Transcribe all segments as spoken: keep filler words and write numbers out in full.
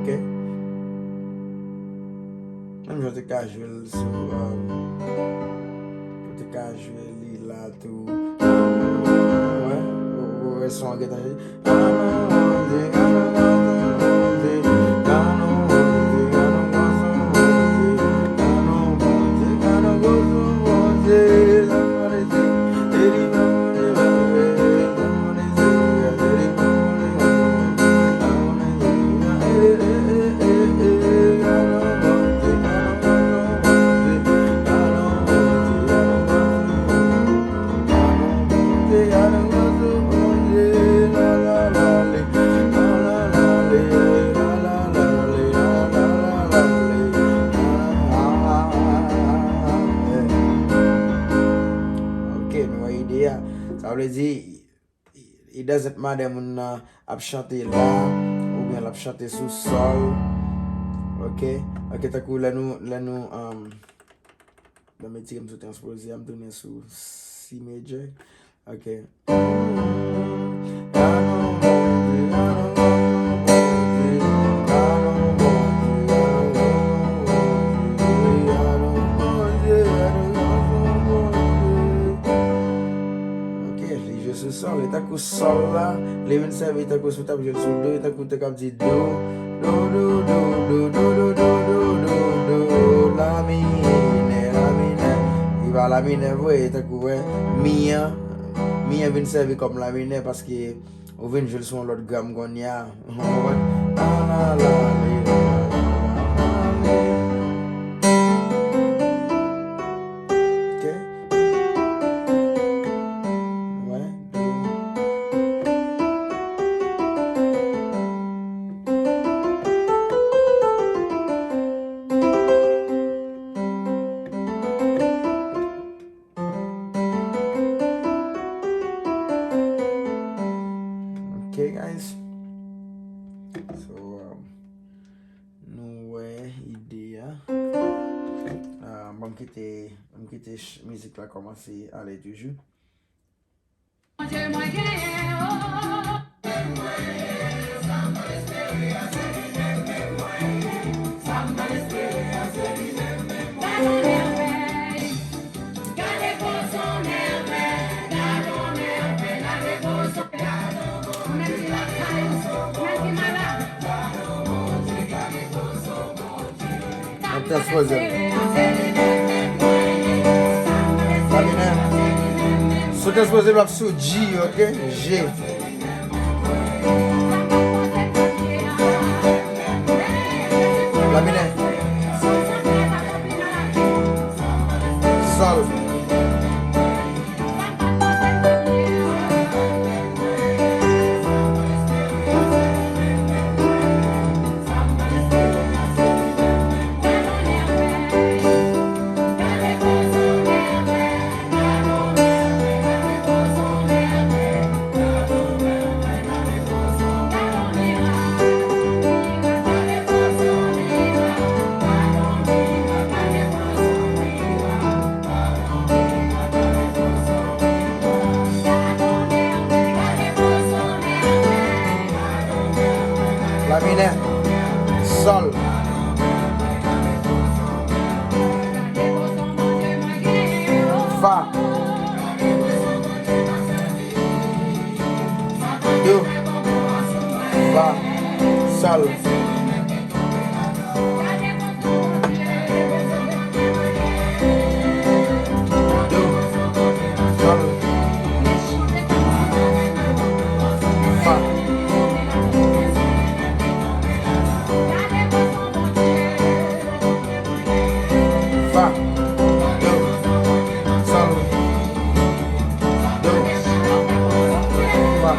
Ok. Menm jan w te ka jwe l sou, um, ou te ka jwe li la tou. Wè, ou, ou wè son an gentan. Sa vle di, it doesn't matter moun nan ap chante la, oubyen l ap chante sou sòl. Ok? Ok, tankou lè nou, lè nou, um, ban m etire m sou transpoze a, m tounen sou C major. Ok. Ok, li jwe sou sòl, e tankou sòl la, li vin sèvi tankou si w t ap jwe l sou do, e tankou w te k ap di do, do, do, do, la minè, la minè. Li pa la minè vre, e tankou, wè, mi an, mi an vin sèvi kòm la minè paske ou vin jwe l sou yon lòt gam kounye a. Ou konprann? La, la, la, li, la, la, la, la, li. Ok? Wè, do. Ok, guys. So, um, nou wè ide a. Ah, bon, m kite, m kite ch-, mizik la kòmanse ale toujou. Ap transpoze l. La minè. Sou transpoze l ap sou G, ok? G. La minè. Sòl. La minè, sòl, fa, do, fa, sòl. Do, sòl, fa, fa, do, sòl, do, fa.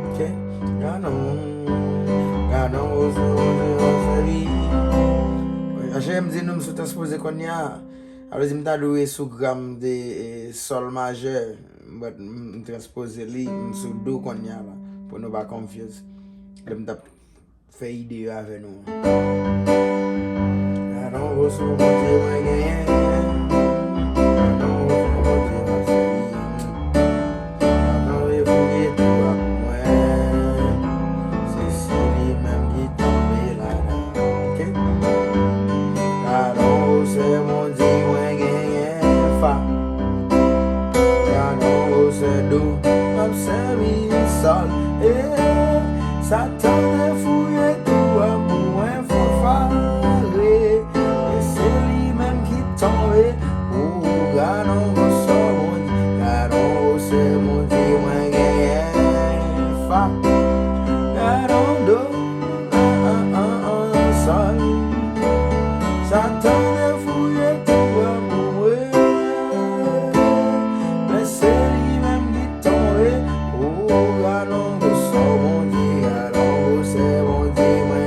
Ok. Gadon, gadon, wozo, wozo, wozo, wi. Cheri, m di nou m sou transpoze kounye a. Sa vle di m ta dwe sou gam de, e, sòl majè. But m, m transpoze li, m sou do kounye a la. Pou nou pa confuse. Lè m t ap fè ide yo avè nou. Gadon gwo sou Bondye mwen genyen. Gadon gwo sou Bondye m ap sèvi. Gadon refouye tou a pou mwen. Se si li menm ki tonbe ladan. Ok? Gadon gwosè Bondye mwen genyen fa. Gadon gwosè do m ap sèvi sòl. E Satan te fouye tou a pou mwen fanfare. E se li menm ki tonbe. O, gadon gwosè Bondye, gadon gwosè Bondye mwen genyen fa. Gadon do, an, an, an, an, sòl. Satan te fouye tou a pou mwen. Men se li menm ki tonbe. O, gadon gwosè Bondye, gadon gwosè Bondye mwen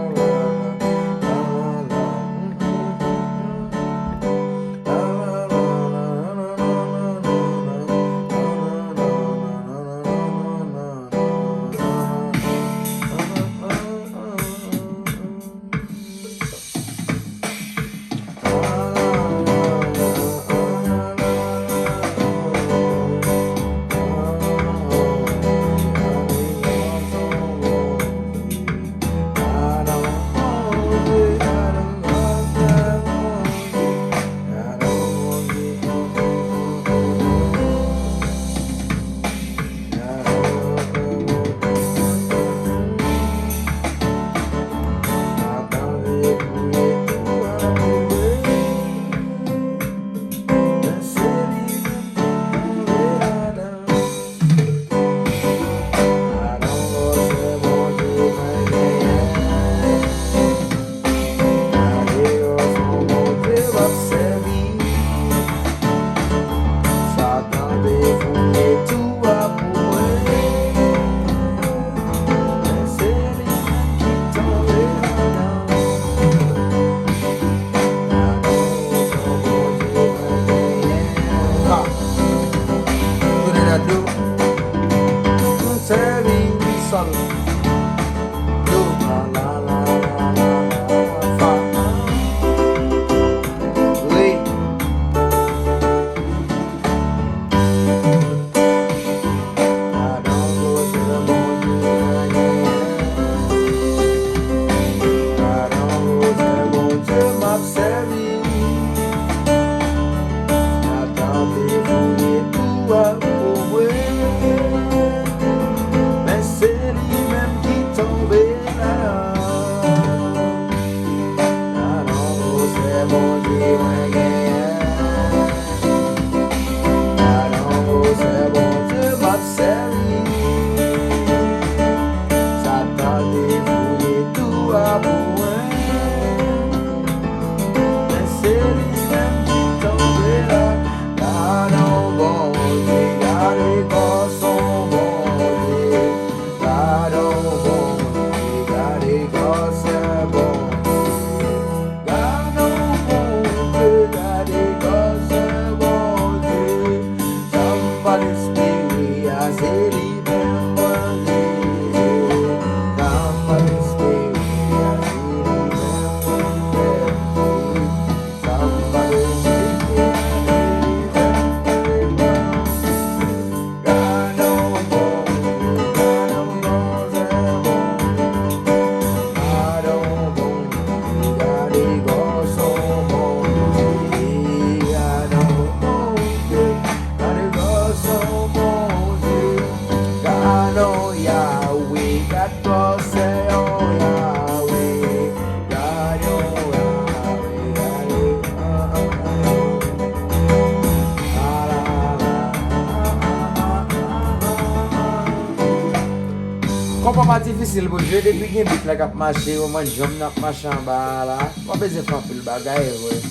Difisil pou jwe depi gen beat la k ap mache, ou mann janm nan ap mache anba a la. Ou pa bezwen fè anpil bagay vre.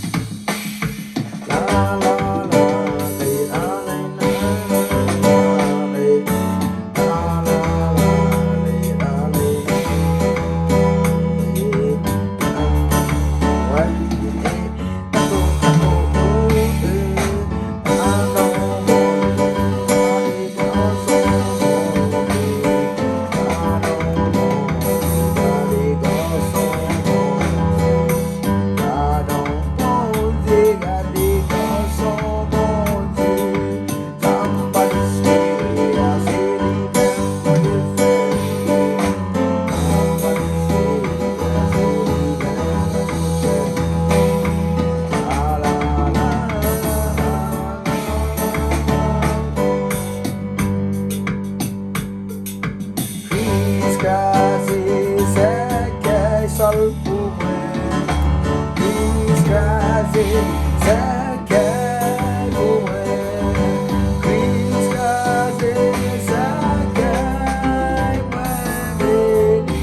La, la, la, le, la, le, la, le, la, le, la, le, la, le. Kriz kraze sèkèy sòl pou mwen. Kriz kraze sèkèy pou mwen. Kriz kraze sèkèy mwen beni.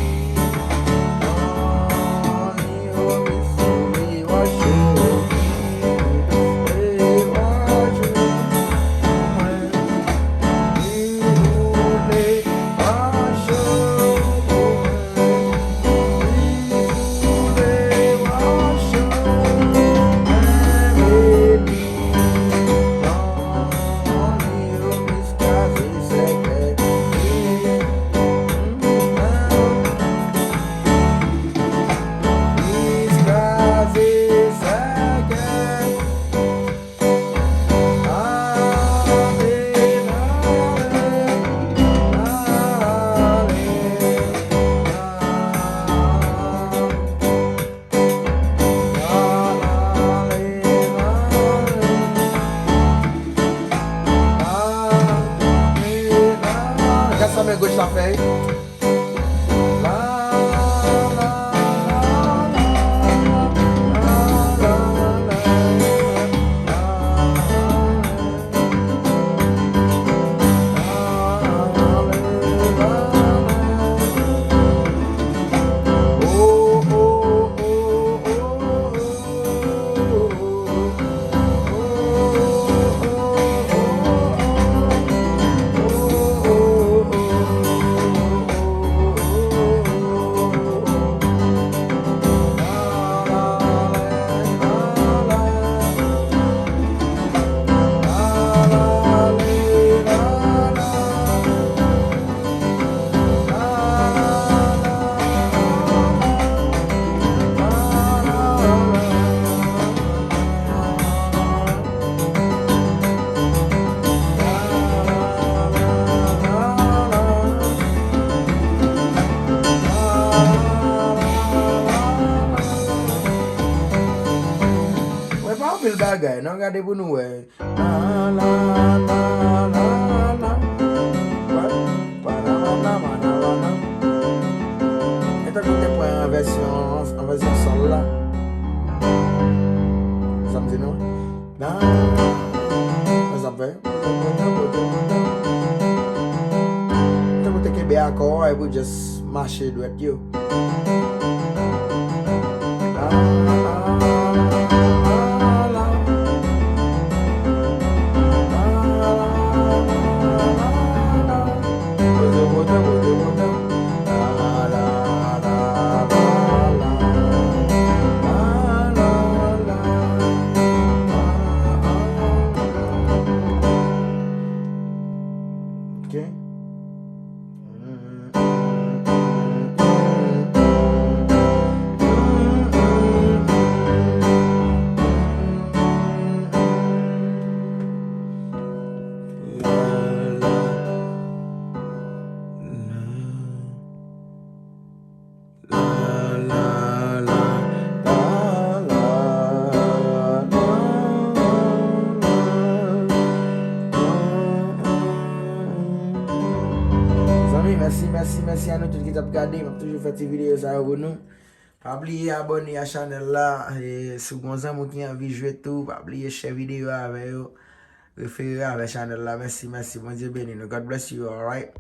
Gad sa men goch la fè. Mwen pa anpil bagay, non, gade pou nou wè. La, la, la, la, la. Wè. Banana, banana. E tankou te pran an vèsyon, an vèsyon sòl la. Sa m di nou? La, sa m fè? Tankou te kenbe akò a epi w just mache dwèt yo. Ok. La, la, la, la, la, la, la, la. Zanmi, mèsi, mèsi, mèsi a nou tout ki t ap gade. M ap toujou fè ti videyo sa yo pou nou. Pa bliye abòne a chanèl la. E si w gon zanmi w ki anvi jwe tou, pa bliye share videyo a avè yo. Refere avè chanèl la. Mèsi, mèsi. Bondye beni nou. God bless you, alright?